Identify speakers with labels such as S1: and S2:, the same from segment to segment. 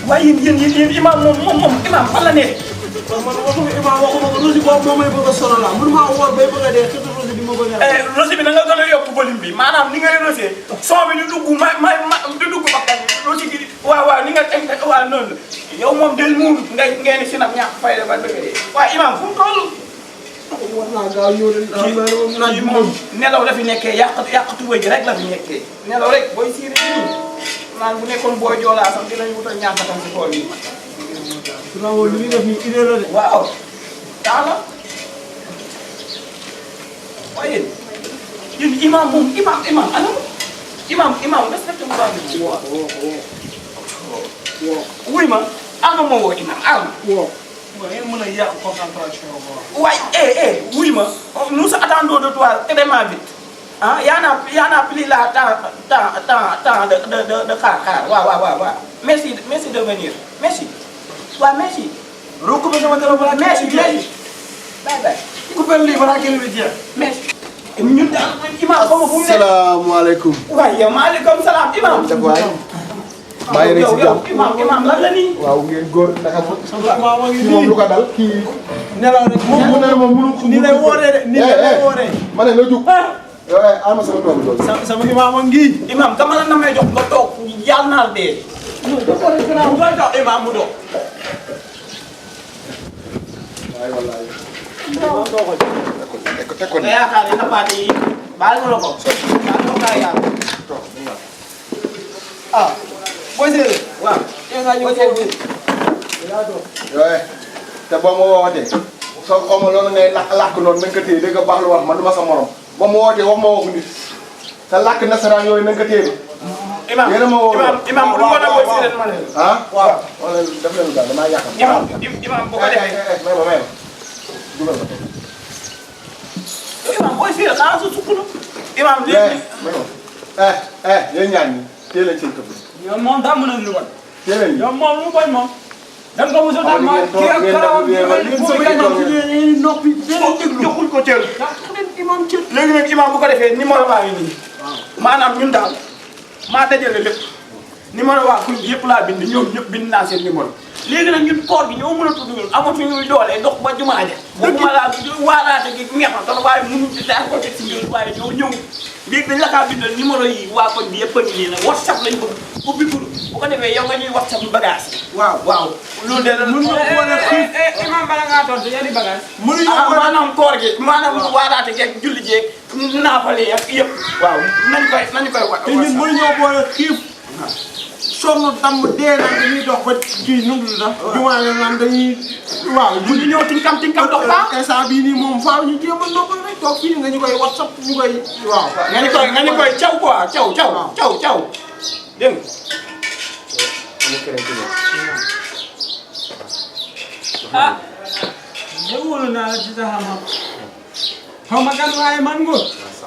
S1: waaye yéen imam moom imam fan la nekk.
S2: man imam waxuma ko rosi boobu moo may bëgg a sonal la mënu maa woor bay bëgg a dee xëtu rosi bi ma bëgg a dee.
S1: rosi bi na nga gën a yokk volume bi maanaam ni ngay rosé son bi di dugg di dugg bakkan rosi gi waaw ni nga waaw noonu yow moom del muur ngeen si nag ñàkk fay ba bëgg a dee waaye imam fu mu toll.
S2: war naa gaaw ñëw de
S1: kii moom nelaw la fi nekkee yàq tubéy ji rek la fi nekkee nelaw rek booy siiri nii naan bu nekkoon booy joolaa sax dinañ wutal ñàkk tam si tool yi.
S2: Bravo li muy def nii idée la de.
S1: waaw daa la waaye yéen imam moom imam ana imam respecté mu baax bi. wuy ma ama ma woo imam ama.
S2: waaw ngeen mën a yàq concentration bi.
S1: waaye wuy ma nous attendons de toi très vite ah y en a plus là temps de xaar waaw merci de venir merci waaw merci.
S2: recoupé sama téléphone ak
S1: merci bye.
S2: coupé lii balaa kenn bi jeex.
S1: merci. ñun daal imam xaw ma fu mu nekk.
S3: salaamaaleykum.
S1: waaye yow maaleykum salaam imam.
S3: maa ngi rek si jàmm
S1: imam lan la nii.
S3: waaw ngeen góor naka moom.
S2: maa ngi
S3: kii moom lu ko dal kii.
S2: nelaw rek
S3: moom mu ne moom mënu.
S2: ni lay wooree de ni lay wooree.
S3: ma ne nga jug. yow alma sama doom loolu.
S2: sama imaam a ngi.
S1: imam dama la namee jox nga toog yàlla naa dee. mu doon jox imam mu doon.
S3: waay wallaay. teg ko
S1: nga yaakaar ne napaate yi baal nga la ko. baal nga kaa yàlla.
S2: ah booy séeréer.
S1: waaw.
S2: yow naa ñëw foofu.
S3: yooyu te boo ma wootee soo xaw ma loolu ngay làkk noonu na nga ko téye dégg nga baax lu wax man du ma sa morom boo ma wootee wax ma waxu nit te làkk nasaraan yooyu na nga ko téye. yéen a ma woo
S1: imam bu ko nangoo si leen ma leen.
S3: ah waaw wala def leen daal damaa yàqal.
S1: imam bu ko defee.
S3: may ma dugal ma.
S1: imam booy si xaaral sa sukk na. imam léegi.
S3: yéen ñaan ñi téye leen seen këpp.
S4: yow moom daa mën a lu bon.
S3: téye leen
S4: yow moom lu bañ moom. da nga ko mos a daal ma kii ak karawam bi ma ne foofu
S2: sama
S4: kañ
S2: imaam noppi
S1: joxul ko cër. léegi nag imam bu ko defee numéro baa ngi nii. maanaam ñun daal maa dajale lépp numéro waa kuréel yëpp laa bind ñoom ñëpp bind naa seen numéro. léegi nag ñun koor gi ñoo mën a tudd ñun amatuñu doole dox ba jumaa ja. waxuma laa waaraate gi neex na trop waaye mënuñ ci daal ko teg si ñun waaye ñoo ñëw léegi dañ la kaa bindal numéro yi waa koñ bi yëpp a ngi nii nag whatsapp lañ bëgg ubbi bu ko defee yow nga ñuy whatsapp bagage yi. waaw loolu de la
S2: mënuñu boole xiif.
S4: imam bala ngaa tontu yéen i bagage.
S2: mënuñu boole
S1: maanaam koor gi maanaam waaraate geeg julli jeeg naafale ak yëpp. waaw nañu koy wax.
S2: te ñun mënuñoo boole xiif. sonn damm dee naan dañuy dox ba kii nu mu sax. jumaa nga naan dañuy. waaw
S1: bu ñu ñëw tinkam dox baax.
S2: instant bii nii moom faaw ñu jéem a noppal rek toog fii nga ñu koy whatsapp ñu koy. waaw
S1: nga ñu koy caw quoi caw dégg nga.
S4: ah. yow wóolu naa la ci sa xam-xam. xaw ma kan waaye man góor.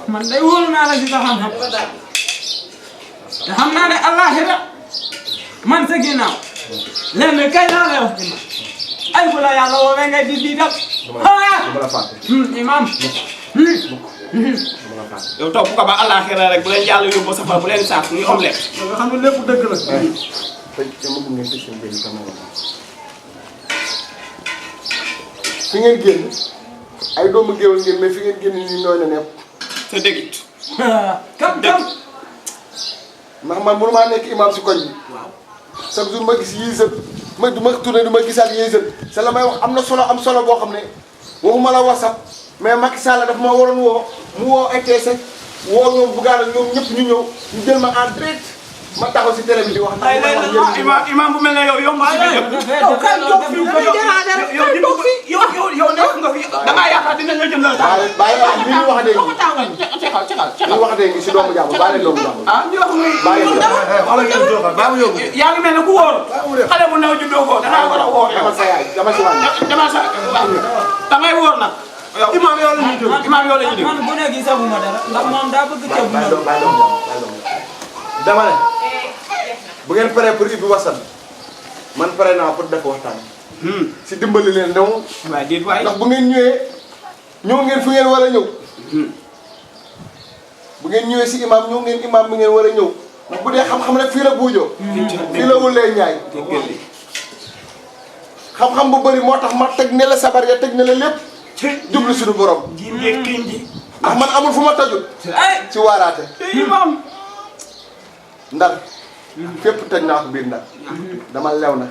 S4: man day wóolu naa la ci sa xam-xam. te xam naa ne àllaaxira man sa ginnaaw. lenn kay naa lay wax ci man. ay bu la yàlla woowee ngay di dab.
S3: dama la fàtte.
S4: imam.
S1: yow topp ko ba àllaaxira rek bu leen yàlla yóbbu safara bu leen saaf ñu omelette.
S2: nga xam ne lépp dëgg la.
S3: te dama bëgg ngeen tëj seen benn caméra. fi ngeen génn ay doomu géwél ngeen mais fi ngeen génn nii nooy na nepp.
S1: te dëggit.
S4: kam
S3: ndax man mënumaa nekk imam si koñ bi. waaw chaque jour ma gis yii sët ma du ma tourné du ma gisaat yii sët c'est la may wax am solo boo xam ne waxuma la WhatsApp mais Macky Sall daf ma waroon woo mu woo ETS woo ñoom Bougane ak ñoom ñëpp ñu ñëw ñu jël ma en direct ma taxaw si télé bi di wax. ndax may wax
S1: imam bu mel ne yow yomb si biir yëpp. yow nekk nga fi da ngaa yaakaar dinañ la jëndal daal.
S3: bàyyi li ñu wax dégg li ñu wax dégg si doomu jàmm bàyyi leen doomu jàmm.
S1: ah ñu wax
S3: bàyyi
S1: yaa ngi mel ne ku wóor. xale bu ndaw juddoo ko danaa war a wóor.
S3: dama sa yaay dama si wàññi.
S1: dama sa da ngay wóor nag.
S2: imaam yow la ñuy déglu
S1: imaam yow la ñuy déglu.
S4: man bu nekk gisaguma dara ndax moom daa bëgg ceeb bu ndaw.
S3: dama ne bu ngeen paree pour ubbi WhatsApp man pare naa pour def waxtaan. si dimbali leen donc.
S1: waaw déet waay.
S3: ndax bu ngeen ñëw ngeen fu ngeen war a ñëw. bu ngeen ñëwee si imam ñëw ngeen imam bi ngeen war a ñëw ndax bu dee xam-xam rek fii la buujoo. fii la wulee ñaay. xam-xam bu bëri moo tax ma teg ne la sabar ya teg ne la lépp jublu suñu borom
S1: ji ngeeg kiñ ji
S3: ndax man amul fu ma tajul ci waaraate
S1: imam
S3: ndar fépp toj naa ko biir ndar dama lew na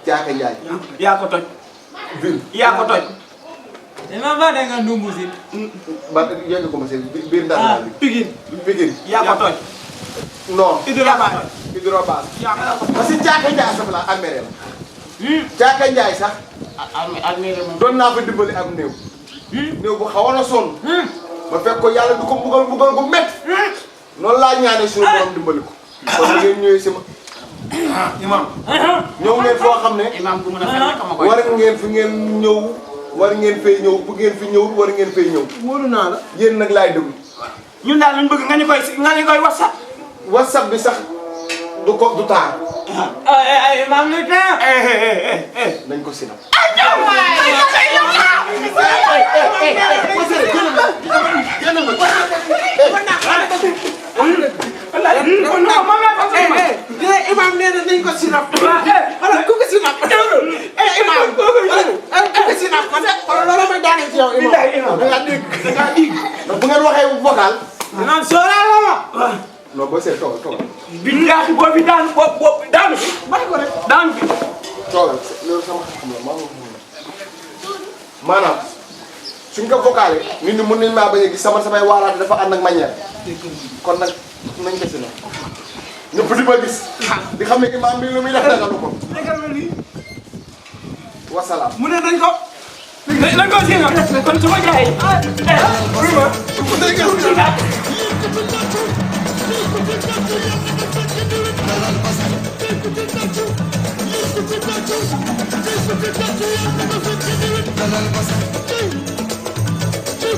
S3: caaka njaay
S1: yaa ko toj
S3: ville
S1: yaa ko toj
S4: Imam ba de nga ndumbu si.
S3: ba yegg ko ma seen biir ndar laa bi Pikine
S1: yaa ko toj
S3: non
S1: Hydrobase
S3: Hydrobase
S1: yaa ko toj
S3: parce que caaka njaay sax la almere la caaka njaay sax
S1: almere moom
S3: doon naa fa dimbali am néew néew bu xawoon a sonn ma fekk ko yàlla du ko mbugal bu métti noonu laa ñaanee suñu borom dimbali ko kon ngeen ñëwee si ma
S1: imam
S3: ñëw ngeen foo xam ne
S1: imam bu mën a fen rek ma koy
S3: war ngeen fi ngeen ñëw war ngeen fay ñëw bu ngeen fi ñëw war ngeen fay ñëw
S2: wóolu naa la.
S3: yéen nag laay déglu
S1: ñun daal luñ bëgg nga ñu koy whatsapp
S3: whatsapp bi sax du ko du taar
S4: Imam lu tax.
S3: nañ ko sinap
S2: Imam nee na nañ ko sinap. wala ku ko sinap. Imam ku ko sinap ko de loolu may daane ci yow Imam. da ngaa dégg.
S3: ndax bu ngeen waxee vocal
S4: Imam sóoraale ma.
S3: non boo seet toogal
S1: billaahi boobu daanu fi
S2: bàyyi ko rek.
S1: daanu fi
S3: toogal loolu sama xam-xam la maanaam suñ ko vocalé nit ñi mën nañ maa bañ a gis samay waaraate dafa ànd ak manière kon nag nañ ko sinap ñëpp di ma gis di xam ne imaam bi lu muy def dagalu ko wasalaam
S2: mu ne dañ ko.
S1: lan ko si nga kon su ma jaayee
S5: Dalal Basse